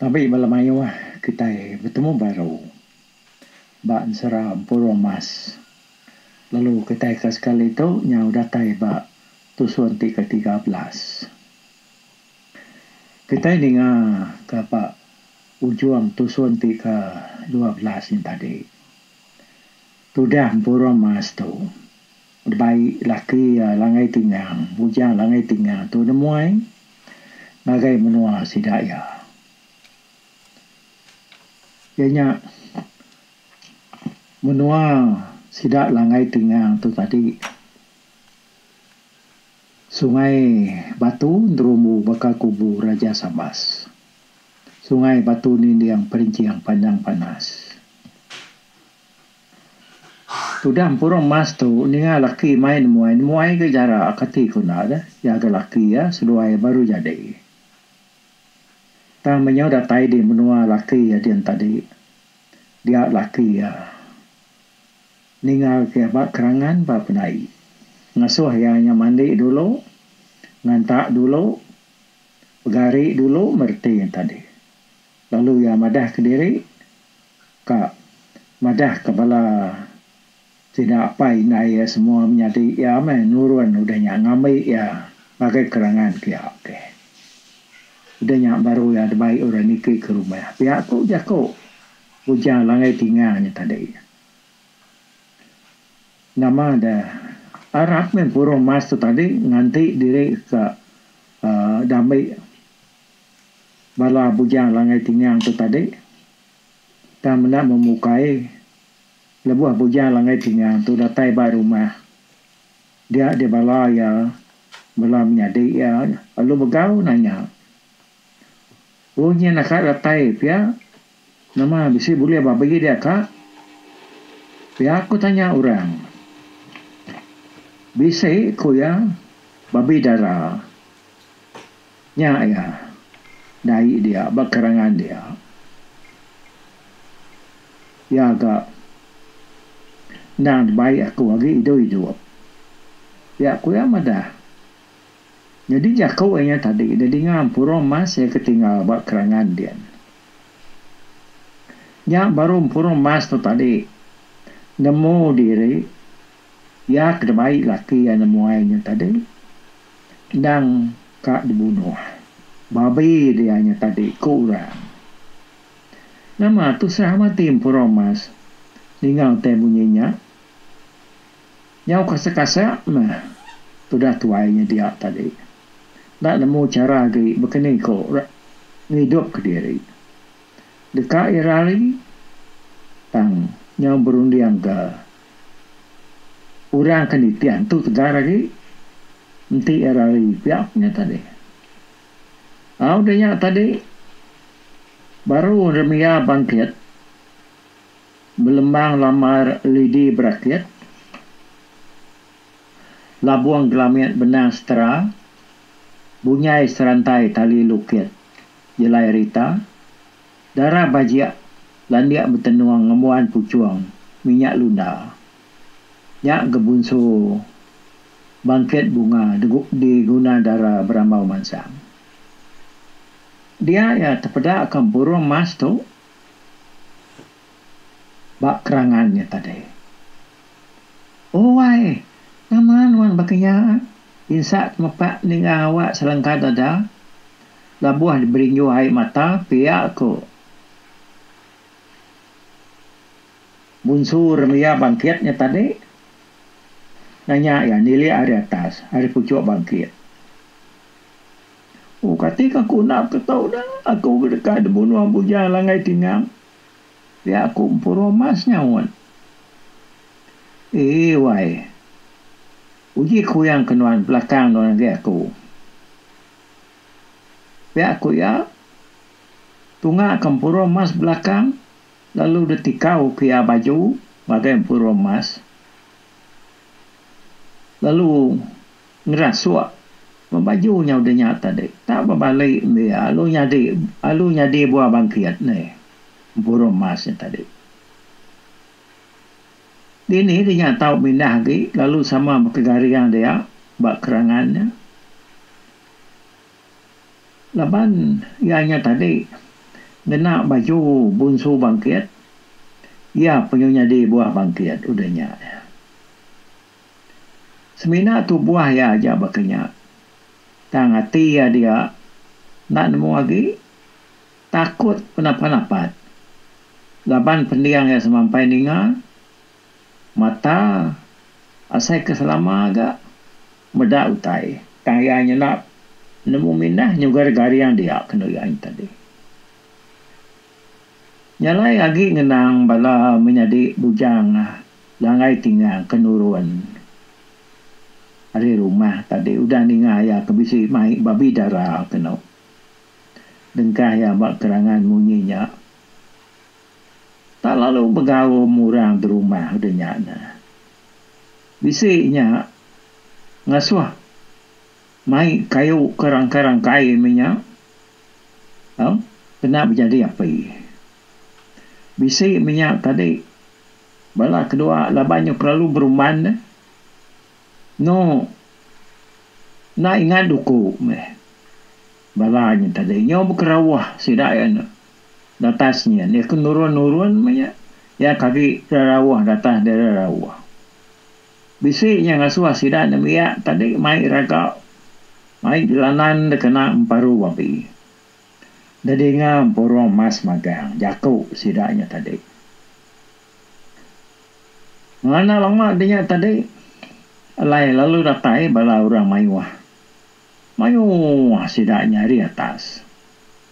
Tabi bala mayuh kitai betemu baru ba ensera Empurung Mas lalu kitai ke sekali tu nyau datai ba tusun ti ke 13. Kitai ninga ka ba ujung tusun ti ke 12 nya tadi. Tudah Empurung Mas tu dibai laki iya Langai Tingang, Bujang Langai Tingang tu nemuai ngagai menua sida iya. Iya nya menua sida Langai Tingang tu tadi Sungai Batu Nerumbu baka kubu Raja Sambas. Sungai Batu Ninding Perinching Panjang Panas. Tudah empurung mas tu ninga laki mai nemuai nemuai ga jara kati ku enda deh iya ga laki iya seduai baru jadi. Tang menyau datai di menua laki iya din tadi dia laki iya ninga ke iya ba kerangan ba pendai ngasuh iya nya mandi dulu nganta dulu begari dulu mereti nya tadi lalu iya madah kediri Ka madah ka bala sida apai indai iya semua menyadi iya meh nurun udah nya ngambi iya ngagai kerangan kia ke. Udah nya baru iya dibai orang niki ke rumah. Pia ku jaku Bujang Langai Tingang nya tadi. Nama deh arap meh Purung Mas tu tadi nganti diri ka uhh dambi bala Bujang Langai Tingang tu tadi. Tang menda memukai, lebuh Bujang Langai Tingang tu datai ba rumah, dia deh bala iya bala menyadi iya lalu begau nanya. Oh nyin aka datai pia, nama bisi bulih babi dia ka? Pia ku tanya orang. Bisi ku iya, babi dara. Nya iya. Dai dia ba kerangan dia. Iya ga endang dibai aku agi idup-idup. Pia ku iya madah. Nyadi jaku iya nya tadi deh dinga Empurung Mas iya ke tinggal ba kerangan din. Nya baru Empurung Mas tu tadi nemu diri iya ke dibai laki iya nemuai nya tadi. Endang ka dibunuh. Babi dia nya tadi, ku orang. Nama tusah mati Empurau Mas ninga utai munyi nya. Nyau kasak-kasak meh tudah tuai nya dia tadi. Enda nemu chara agi bekeni ku ngidup kediri. Deka iya rari tang nyau berunding ke. Orang ke nitih entu tegar agi enti iya rari pia ku nya tadi. Au deh nya tadi baru remiya bangkit belembang lamar lidi berakit labung gelamit benang setera bunyai serantai tali lukit jelai rita Dara bajik landik betenung ngembuan puchung minyak lunda. Nya ga bunsu bangkit bunga diguna dara berambau mansang. Dia iya tepeda ka burung mas tu ba kerangan nya tadi. Oh wai, nama nuan baka nya? Insak temepak ninga awak selengka dada. Labuh diberinju ai mata pia ku Bunsu Remia bangkit nya tadi. Nanya iya nilik ari atas ari puchuk bangkit. Oh kati ka aku enda ke tau dah aku ke deka dibunuh Bujang Langai Tingang pia ku Empurung Mas nyaut. Ee wai. Uji kuyang ke nuan belakang nuan agi aku. Pia ku iya, tunga ke Empurung Mas belakang lalu ditikau ke iya baju ngagai Empurung Mas lalu ngerasuk baju nya udah nya tadi. Tak bebali meh iya lalu nyadi lalu nyadi buah bangkit neh Empurung Mas nya tadi. Dini deh nya tau mindah agi lalu sama baka garing dia ba kerangan nya. Laban iya nya tadi. Ngena baju Bunsu Bangkit, iya penyu nyadi buah bangkit udah nya. Semina tubuh iya aja baka nya. Tang ati iya dia enda nemu agi takut penapat-napat laban pending iya semampai ninga mata asai ke selama ga meda utai. Tang iya nyenda nemu mindah nyugar garing dia kenu iya tadi. Nya alai agi ngenang bala menyadi bujang Langai Tingang ke nurun ari rumah tadi udah ninga iya ke bisi mai babi dara kenu. Dengkah iya ba kerangan munyi nya. Tak lalu begaum orang derumah udah nya ne. Bisi nya ngasuh mai kayu ke rangkai-rangkai meh nya. Au, kena bejadi api. Bisi menya tadi bala kedua laban nyu kelalu berumban ne. Nu enda ingat duku meh bala nya tadi. Nyu bekerauh sida iya ne datas nyin. Iya ke nurun-nurun meh nya. Iya ke agi rerauh datas deh rerauh. Bisi nya ngasuh sida nembiak tadi mai raga. Mai jelanan dikena emparu babi. Dedinga empurung mas magang jaku sida nya tadi. Ngena lama dinya tadi alai lalu datai bala orang mayuh. Mayuh sida nya ari atas.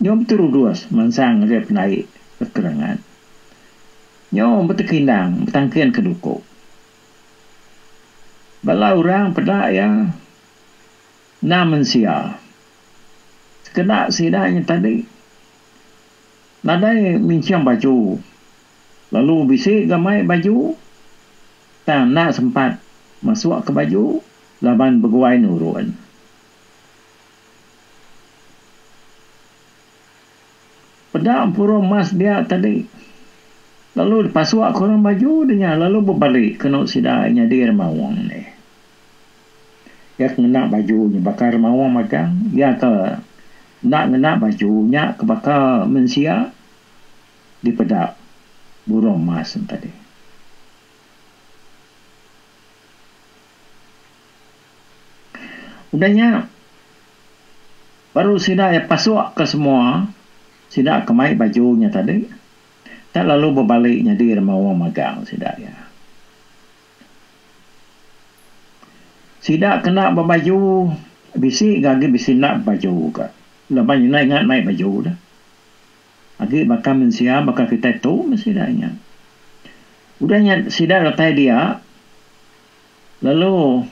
Nyau beterudus mansang ngagai pendai kekerengan. Nyau betekindang betangkin ke duku. Bala orang peda iya. Enda mensia. Sekeda sida nya tadi nadai minching baju lalu bisi ga mai baju tang enda sempat masuk ke baju laban beguai nurun. Peda empuru emas dia tadi lalu dipasuk ke orang baju de nya lalu bebali kenu sida nyadi remaung deh. Iya ke ngena baju nya baka remaung magang, iya ke enda ngena baju nya ke baka mensia dipeda burung emas ne tadi. Udah nya baru sida iya pasuk ke semua sida ke mai baju nya tadi tak lalu bebali nyadi remaung magang sida iya. Sida kena bebaju bisi ga agi bisi enda bebaju ga. Laban enda ingat mai baju dah. Agi baka mensia baka kitai tu meh sida nya. Udah nya sida datai dia lalu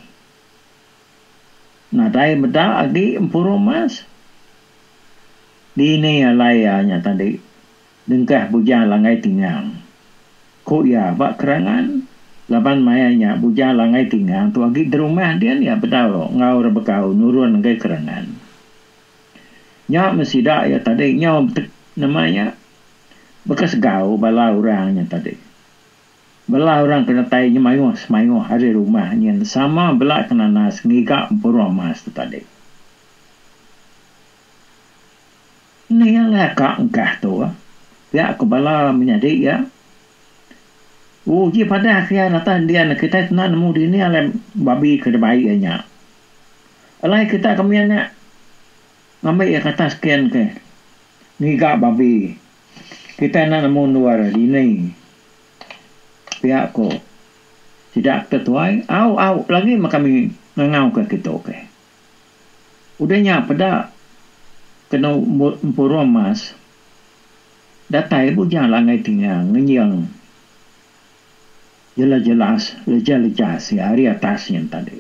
nadai meda agi empuru emas. Dini alai iya nya tadi dengkah Bujang Langgai Tingang. Ku iya ba kerangan, laban maya nya Bujang Langai Tingang tu agi derumah din iya bedau enggau rebekau nurun ngagai kerangan. Nya meh sida iya tadi nyau nama nya bekesegau bala orang nya tadi. Bala orang ke datai nya mayuh semayuh ari rumah nyin sama bela ke nanas ngiga empurung emas tu tadi. Ni alai aka engkah tu pia ku bala menyadi iya. Uji padah ke iya datai endian kitai kena nemu dini alai babi ke dibai iya nya. Alai kita ke min nya ngambi iya ke atas kin ke ngiga babi. Kitai enda nemu endur dini pia ku sida ke tuai. Au au lagi meh kami ngangau ke kitu ke. Udah nya peda kenu empurung emas datai bujang Langai Tingang ngenjing jelas-jelas lejas-lejas iya ari atas nyin tadi.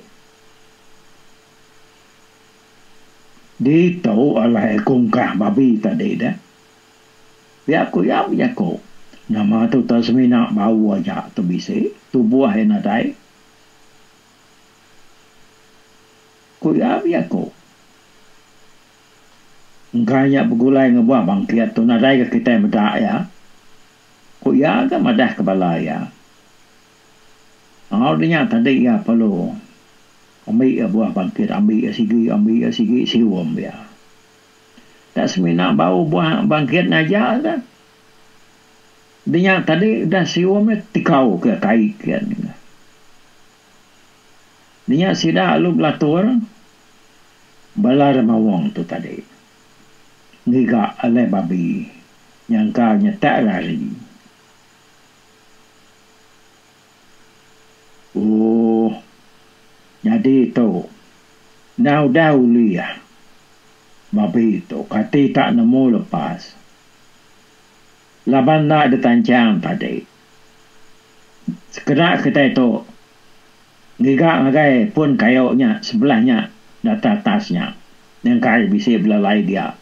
Ditu alai kungkah babi tadi deh. Pia ku iya bejaku, nama tu tau semina bau aja tu bisi, tubuh iya nadai. Ku iya bejaku, Engka nya begulai enggau buah bangkit tu nadai ga kitai meda iya. Ku iya ga madah ke bala iya. Enggau dinya tadi iya perlu ambi iya buah bangkit ambi iya sigi ambi iya sigi sium iya. Tak semina bau buah bangkit nya aja ka. Dinya tadi udah sium iya tikau ke kai kian. Dinya sida lalu belatur bala remaung tu tadi ngiga alai babi nyangka nyetak rari. Ooh nyadi tu enda udah ulih babi tu kati tak nemu lepas laban enda ditanchang tadi. Sekeda kitai tu ngiga ngagai pun kayu nya sebelah nya data atas nya nyangka bisi belalai dia.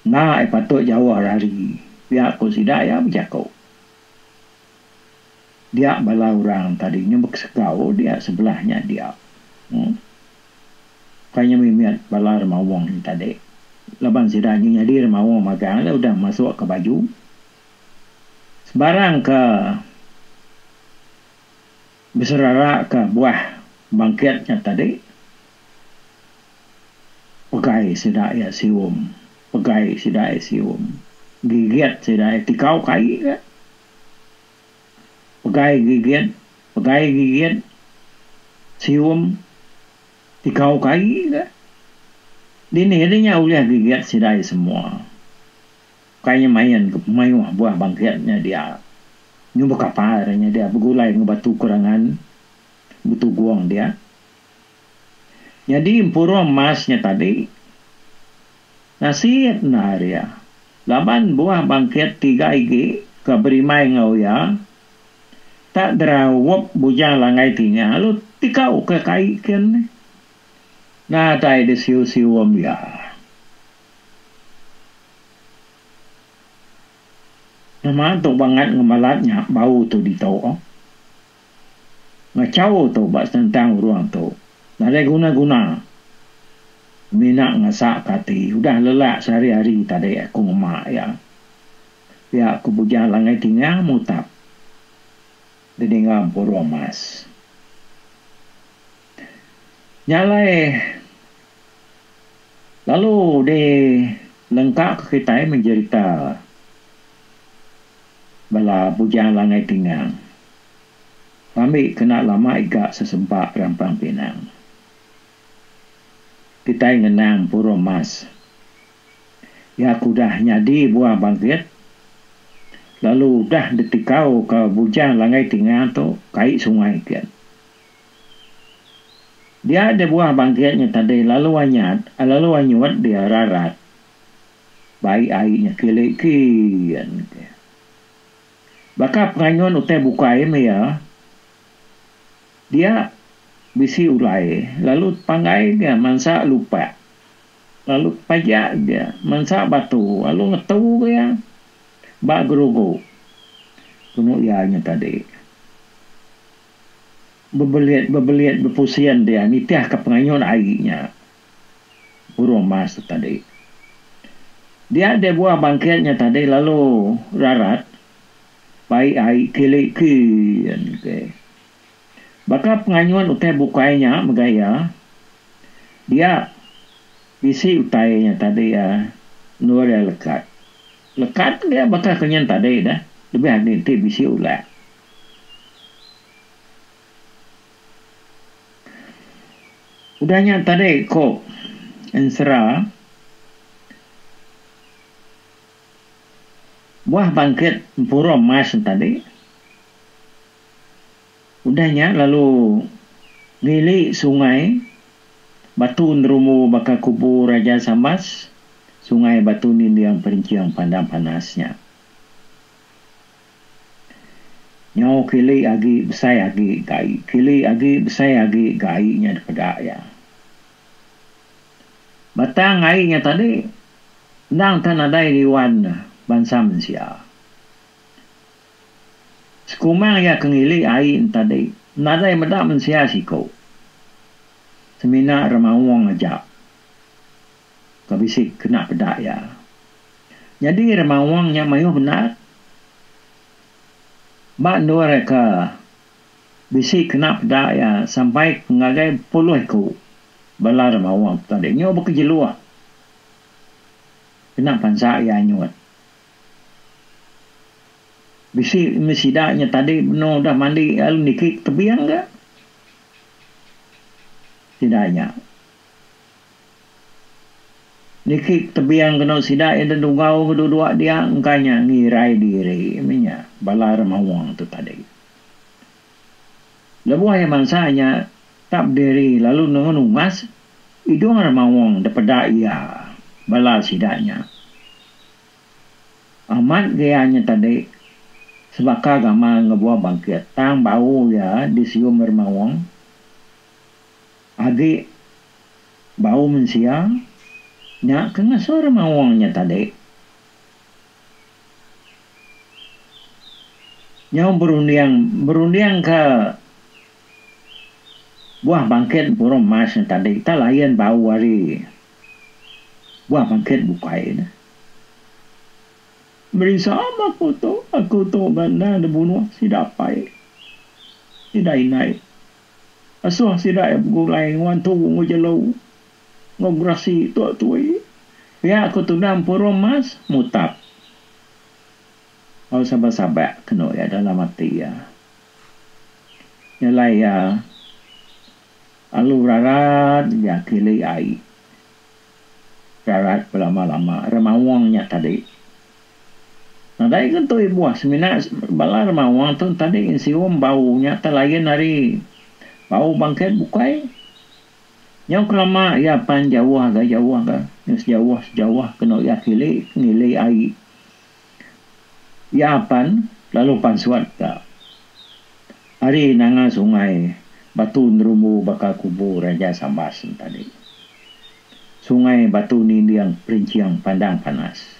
Enda patut jauh rari pia ku sida iya bejaku. Dia bala orang tadi nya bekesegau dia sebelah nya dia. Ukai nya mimit bala remaung nya tadi. Laban sida nya nyadi remaung magang ila udah masuk ke baju. Sebarang ke beserara ke buah bangkit nya tadi pegai sida iya sium, pegai sida iya sium, gigit sida iya tikau kai ka. Pegai gigit, pegai gigit, sium, tikau kai ga. Dini deh nya ulih gigit sidai semua. Ukai nya main ke pemayuh buah bangkit nya dia. Nyu bekapar nya dia begulai enggau batu kerangan betugung dia. Nyadi empurung emas nya tadi nasit endar iya. Laban buah bangkit tiga igi ke berimbai enggau iya, tak deraup Bujang Langgai Tinga lalu tikau ke kai kin. Nadai disiu-sium iya. Nama tu bangat ngemalat nya bau tu ditu. Ngachau tu ba senentang urung tu. Nadai guna-guna. Mina ngasak ke ati udah lelak sehari-hari tadi aku ngema iya. Pia ku Bujang Langai Tingang mutap didinga Empurung Mas. Nya alai lalu di lengka ke kitai meh jerita bala Bujang Langai Tingang ngambi kena lama iga sesempa Rampang Pinang. Kitai ngenang purung mas. Iya ke udah nyadi buah bangkit lalu udah ditikau ka Bujang Langgai Tingang tu kai sungai kin. Dia deh buah bangkit nya tadi lalu anyat lalu anyut dia rarat bai ai nya kili kin. Baka penganyut utai bukai meh iya. Dia bisi ulai lalu tepanggai ga mansa lupak lalu tepajak ga mansa batu lalu ngetu ga iya ba gerugu penu iya nya tadi. Bebelit bebelit bepusin dia nitih ka pengayun ai nya burung mas tu tadi. Dia deh buah bangkit nya tadi lalu rarat. Bai ai kili kin ke. Baka penganyun utai bukai nya mega iya, dia bisi utai nya tadi iya endur iya lekat. Lekat dia baka ke nyin tadi dah lebih agi enti bisi ulak. Udah nya tadi ko ensera. Buah bangkit empurung emas nya tadi udah nya lalu ngili sungai Batu Nerumbu baka kubu Raja Sambas, Sungai Batu Ninding Perenching Pandang Panas nya. Nyau kili agi besai agi ga ai, kili agi besai agi ga ai nya dipeda iya. Batang ai nya tadi Endang tang nadai diwan bansa mensia. Sekumang iya ke ngili ai entadi nadai meda mensia siku. Semina remaung aja ke bisi kena peda iya. Nyadi remaung nya mayuh bendar. Ba endur ke bisi kena peda iya sampai ngagai puluh iku bala remaung tadi nyau bekejeluh. Kena pansa iya anyut. Bisi meh sida nya tadi benung udah mandi lalu niki ke tebing ga. Sida nya. Niki ke tebing kenu sida iya dedugau ke duduk dia engka nya ngirai diri meh nya bala remaung tu tadi. Lebuh iya mansa nya tak bediri lalu nengun ungas idung remaung depeda iya bala sida nya. Amat gaya nya tadi sebaka gamal enggau buah bangkit tang bau iya disium remaung agi bau mensia nya ke ngasuh remaung nya tadi. Nyau berunding berunding ke buah bangkit empurung emas nya tadi tak lain bau ari buah bangkit bukai ne. Merinsa meh aku tu, aku tu ga enda dibunuh sida apai, sida indai. Asuh sida iya begulai enggau antu enggau jelu enggau gerasi tu tui. Pia ku tudah empurung emas mutap enggau sabak-sabak kenu iya dalam ati iya. Nya alai iya alu rarat iya kili ai. Rarat belama-lama remaung nya tadi. Nadai ke entu ibuh semina bala remaung tu tadi ensium bau nya te lain ari bau bangkit bukai. Nyau kelama iya pan jauh ga jauh ga nyau sejauh sejauh kenu iya kili ngili ai. Iya pan lalu pansut ka ari nanga sungai Batu Nerumbu baka kubu Raja Sambas tadi. Sungai Batu Ninding Perinching Pandang Panas.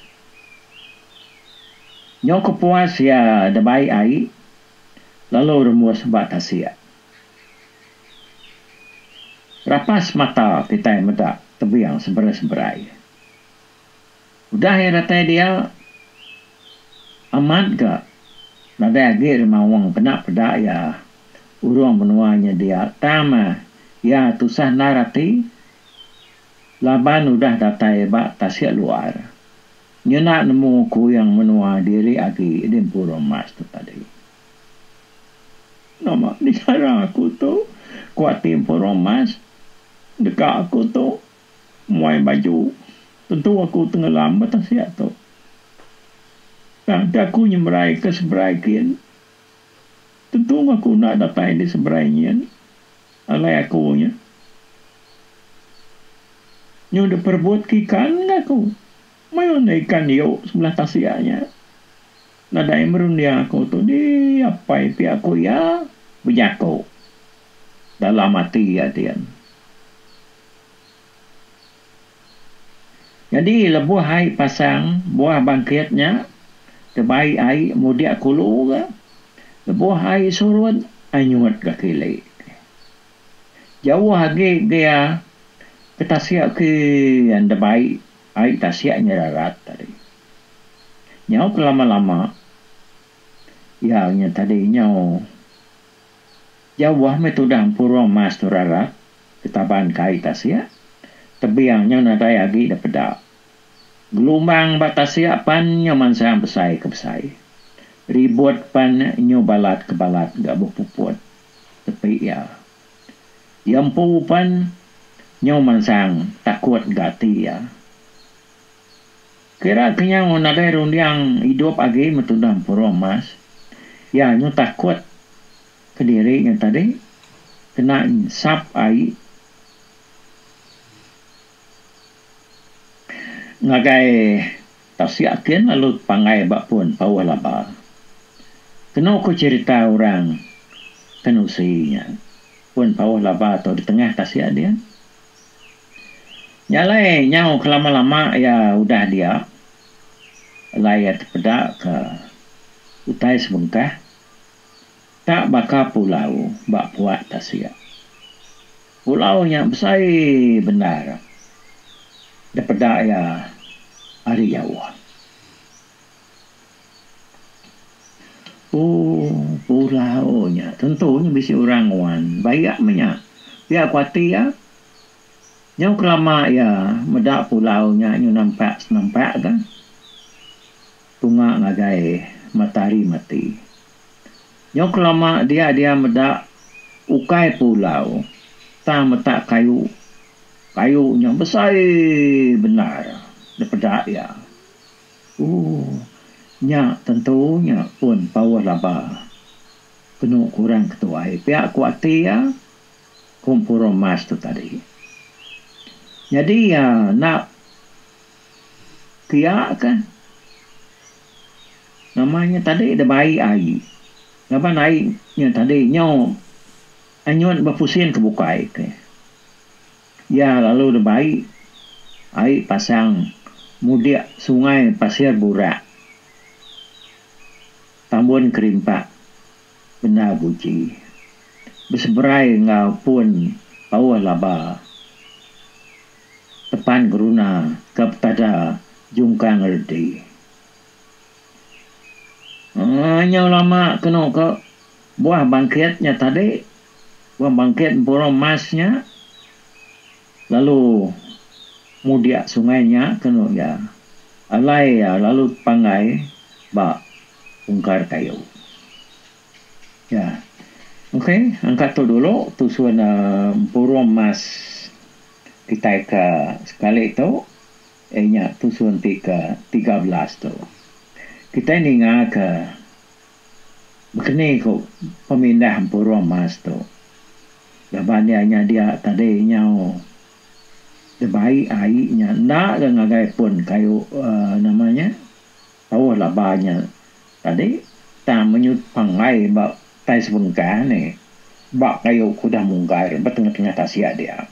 Nyau kepuas iya debai ai lalu rembus ba tasik. Rapas mata kitai meda tebing seberai-seberai. Udah iya datai dia, amat ga nadai agi remaung kena peda iya urung menua nya dia tang meh iya tusah endar ati laban udah datai ba tasik luar nyenda nemu kuing menua diri agi di Empurung Mas tu tadi. Nama dichara aku tu ku ati Empurung Mas deka aku tu. Muai baju. Tentu aku tenggelam ba tasik tu. Tang enti aku nyemerai ke seberai kin, tentu aku enda datai di seberai nyin alai aku nya. Nyu diperebut ke ikan ga aku. Mayuh enda ikan diu sebelah tasik nya. Nadai merunding aku tu dih apai pia ku iya bejaku dalam ati iya din. Nyadi lebuh ai pasang buah bangkit nya tebai ai mudik kulu ga lebuh ai surut anyut ga kili. Jauh agi gia ke tasik ke debai ai tasik nyerarat tadi. Nyau ke lama-lama iya nya tadi nyau jauh meh tudah empurung mas tu rarat. Ketaban ke ai tasik, tebing nyau nadai agi da peda. Gelumbang ba tasik pan nyau mansang besai ke besai. Ribut pan nyau balat ke balat ga bepuput tepi iya. Iya empu pan nyau mansang takut ga ati iya. Kira ke nyau nadai runding idup agi metudah empurung mas, iya nyau takut. Kediri nya tadi kena insap ai ngagai tasik akin lalu tepanggai ba pun pauh laba. Kenu ku cherita orang ke nusi nya pun pauh laba tu di tengah tasik din. Nya alai nyau kelama-lama iya udah dia alai iya tepeda ke utai sebengkah. Tak baka pulau ba puak tasik. Pulau nya besai bendar dipeda iya ari jauh. Ooh pulau nya tentu nya bisi orang nguan bayak meh nya pia ku ati iya. Nyau kelama iya meda pulau nya nyu nampak senampak ga tunga ngagai matahari mati. Nyau kelama dia dia meda ukai pulau tang meta kayu. Kayu nya besai bendar dipeda iya. Ooh nya tentu nya pun pauh laba kenu ku orang ketuai pia ku ati iya. Ku Empurung Mas tu tadi. Nyadi iya enda kia ke nama nya tadi da bai ai. Laban ai nya tadi nyau anyut bepusin ke bukai ke. Iya lalu da bai ai pasang mudik sungai Pasir Burak Tambun Kerimpak. Bendar guchi. Beseberai enggau pun pauh laba tepan geruna ke petada jungkang reti. Aaa nyau lama kenu ke buah bangkit nya tadi, buah bangkit empurung mas nya lalu mudik sungai nya kenu iya. Alai iya lalu tepanggai ba pungkar kayu. Ya. Okey, angkat tu dulu tusun empurung mas kitai ke sekali tu iya nya tusun ti ke 13 tu. Kitai ninga ke bekeni ku pemindah empurung mas tu. Laban iya nya dia tadi nyau dibai ai nya enda ga ngagai pun kayu uhh nama nya. Tauh laba nya tadi tang menyut panggai ba tai sebengkah nih ba kayu ke udah munggar ba tengah-tengah tasik dia.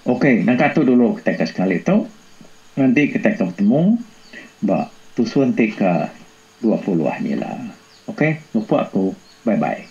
Ok nangka tu dulu kitai ke sekali tu nganti kitai ke betemu ba tusun ti ke 20 nyila. Ok mupuk aku bye bye.